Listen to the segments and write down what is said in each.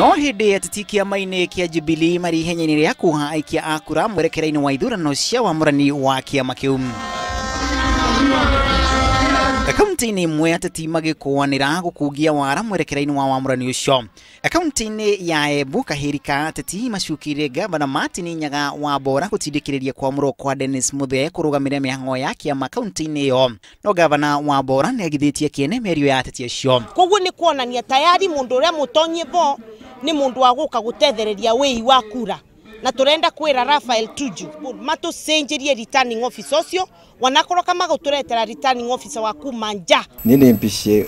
No hĩndĩ ateti kĩama-inĩ kĩa Jubilee marĩ ihenya-inĩ rĩa kuha aikia a kura mwerekera-inĩ wa ithurano cia wamũrani wa kĩama kĩu. Kaunti-inĩ imwe ateti magĩkũanĩra gũkungia wara mwerekera-inĩ wa wamũrani ũcio. Kaunti-inĩ ya Embu kahĩri ka ateti macukire gavana Martin Nyaga wa Bora gũtindĩkĩrĩria kwamũrwo kwa Dennis Muthee kũrũgamĩrĩra mĩhang'o ya kĩama kaunti-inĩ ĩyo. No gavana wa Bora nĩagithĩtie kĩene mĩario ya ateti acio. Koguo nĩ kuonania tayari mũndũ ũrĩa mũtonye bo nĩ mũndũ wa gũka gũtethereria wĩi wa kura. Na turenda kwira Raphael Tuju matucenjerie returning officer ucio wanakorwo kama guturetera returning officer wa kuma nja. Nini mpishe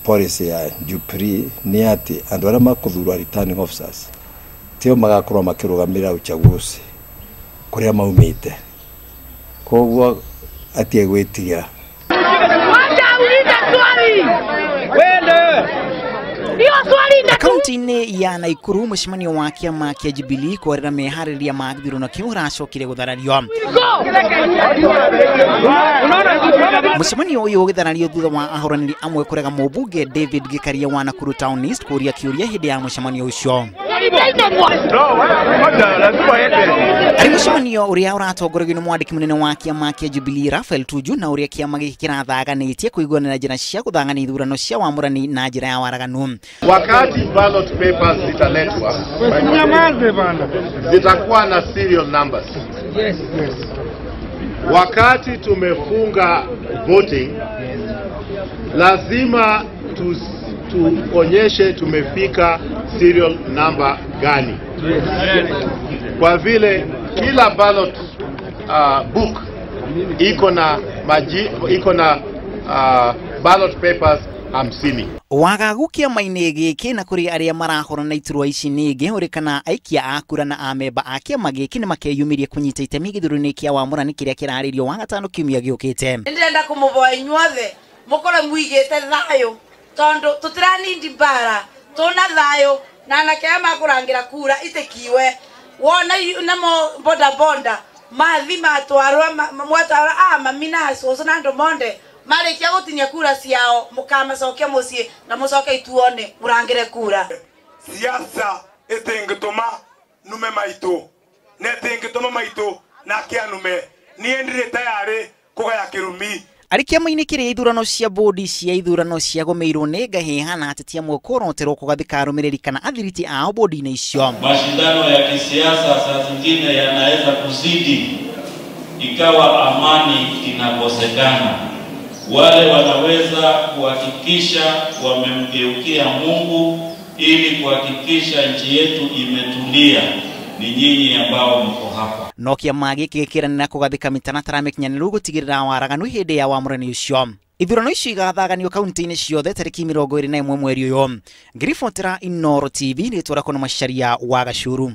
policy ya Jubilee ni ati andu aria makuthurwa returning officers tio magakorwo makirugamira uchaguzi kuria maumite, koguo atie gwitigira. Kaunti-inĩ ya Nakuru mũcemanio wa kĩama kĩa Jubilee kwarĩra meharĩrĩria ma gĩthurano kĩu ũracokire gũtharario. Mũcemanio ũyũ ũgĩtharario thutha wa ahũranĩri amwe kũrega mũmbunge David Gikaria wa Nakuru Town East kũũria kĩũria hĩndĩ ya mũcemanio ũcio. Arĩ mũcemanio ũrĩa ũratongoragio nĩ mwandĩki mũnene wa kĩama kĩa Jubilee Raphael Tuju na ũrĩa kĩama gĩkĩ kĩrathaganĩtie kũiguanĩra njĩra cia gũthang'ania ithurano cia wamũrani na njĩra ya waraganu. Wakati ballot papers zitaletwa zitakuwa na serial numbers. Wakati tumefunga voting lazima tuonyeshe tumefika serial number gani. Kwa vile kila ballot book iko na ballot papers 50. Wagagu kĩama-inĩ gĩkĩ na kũrĩ arĩa marahũrana iturwa ici ningĩ ũrĩ kana aikia a kura na amemba a kĩama gĩkĩ nĩmakeyumĩria kũnyita itemi gĩthurano-inĩ kĩa wamũrani kĩrĩa kĩrarĩrio wagatano kiumia gĩũkĩte. Ndĩrenda kũmũvoya inyuothe mũkorwo mwigĩte thayũ tondu tũtiranindi mbara, tũna thayũ na anake aya makũrangĩra kura itikiwe wona namo boda boda mathi matwarwa mwatwarwa a mami na cũcũ na andũ monde marikia gutinia kura ciao mukamacokia mucii na mucoke ituone murangire kura. Siasa itingituma nume maitu na itingituma maitu nake anume nie ndire tayari kugaya kirumi. Arĩ kĩama-inĩ kĩrĩa ithurano cia bodi cia ithurano ciagũmĩirwo nĩ ngahĩha na ateti amwe kũroterwo kũgathĩka arũmĩrĩri kana athiriti ao bodi-inĩ icio. Mashindano ya kisiasa saa zingine yanaweza kuzidi ikawa amani inakosekana. Wale wanaweza kuhakikisha wamemgeukia Mungu ili kuhakikisha nchi yetu imetulia ni nyinyi ambao mko hapa. No kĩama gĩkĩ gĩkĩranĩra kũgathĩka mĩtaratara mĩkinyanĩru gũtigĩrĩra waraganu hĩndĩ ya wamũrani ũcio. Ithurano icio igathaganio kaunti-inĩ ciothe tarĩki 21 mweri ũyũ. Ngĩribotera Inooro TV rĩtwa rĩakwa nĩ Macharia wa Gacuru.